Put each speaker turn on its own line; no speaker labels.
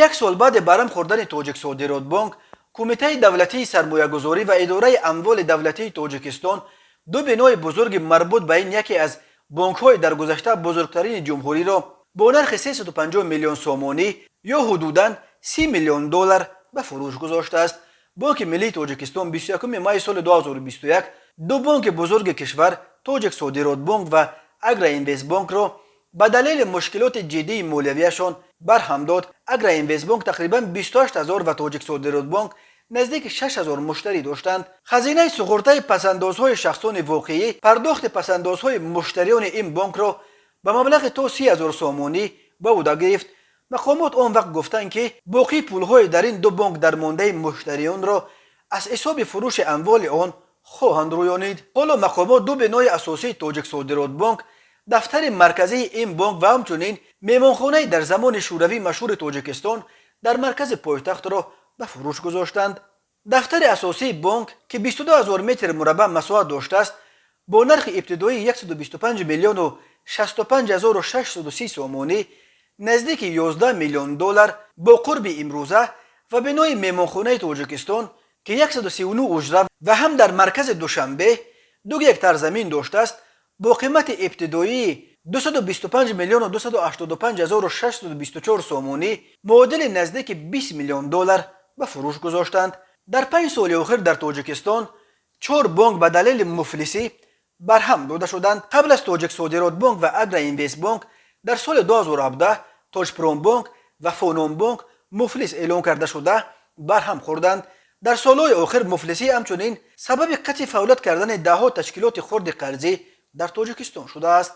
Як сол баъди барҳам хӯрдани Тоҷиксодиротбонк, Кумитаи давлатии сармоягузорӣ ва идораи амволи давлатии Тоҷикистон ду бинои бузурги марбут ба ин яке аз бонкҳои дар гузашта бузургтарини ҷумҳуриро бо нархи 350 миллион сомонӣ ё ҳудудан 30 миллион доллар ба фурӯш гузоштааст. Бонки миллии Тоҷикистон 21 майи соли 2021 ду бонки бузурги кишвар, Тоҷиксодиротбонк ва Агроинвестбонкро, ба далели мушкилоти ҷиддии молиявиашон барҳам дод. Агроинвестбонк тақрибан 28 ҳазор ва Тоҷиксодиротбонк наздики 6 ҳазор муштарӣ доштанд. Хазинаи суғуртаи пасандозҳои шахсони воқеӣ пардохти пасандозҳои муштариёни ин бонкро ба маблағи то 30 ҳазор сомонӣ ба ӯҳда гирифт. Мақомот он вақт гуфтанд, ки боқии пулҳои дар ин ду бонк дармондаи муштариёнро аз ҳисоби фурӯши амволи он хоҳанд рӯёнид. Ҳоло мақомот ду бинои асосии Тоҷиксодиротбонк, дафтари марказии ин бонк ва ҳамчунин меҳмонхонаи дар замони шӯравӣ машҳури Тоҷикистон дар маркази пойтахтро ба фурӯш гузоштанд. Дафтари асосии бонк, ки 22 ҳазор метр мураббаъ масоҳат доштааст, бо нархи ибтидоии 125 миллиону 65 ҳазору 630 сомонӣ, наздики 11 миллион доллар бо қурби имрӯза, ва бинои меҳмонхонаи Тоҷикистон, ки 139 ҳуҷра ва ҳам дар маркази Душанбе 2 гектар замин доштааст, бо қимати ибтидоии 225 миллиону 285 ҳазору 624 сомонӣ, муодили наздики 20 миллион доллар, ба фурӯш гузоштанд. Дар 5 соли охир дар Тоҷикистон чор бонк ба далели муфлисӣ барҳам дода шуданд. Қабл аз Тоҷиксодиротбонк ва Агроинвестбонк дар соли 2017 Тоҷпромбонк ва Фононбонк муфлис эълон карда шуда, барҳам хӯрданд. Дар солҳои охир муфлисӣ ҳамчунин сабаби қатъи фаъолият кардани даҳҳо ташкилоти хурди қарзӣ дар Тоҷикистон шудааст.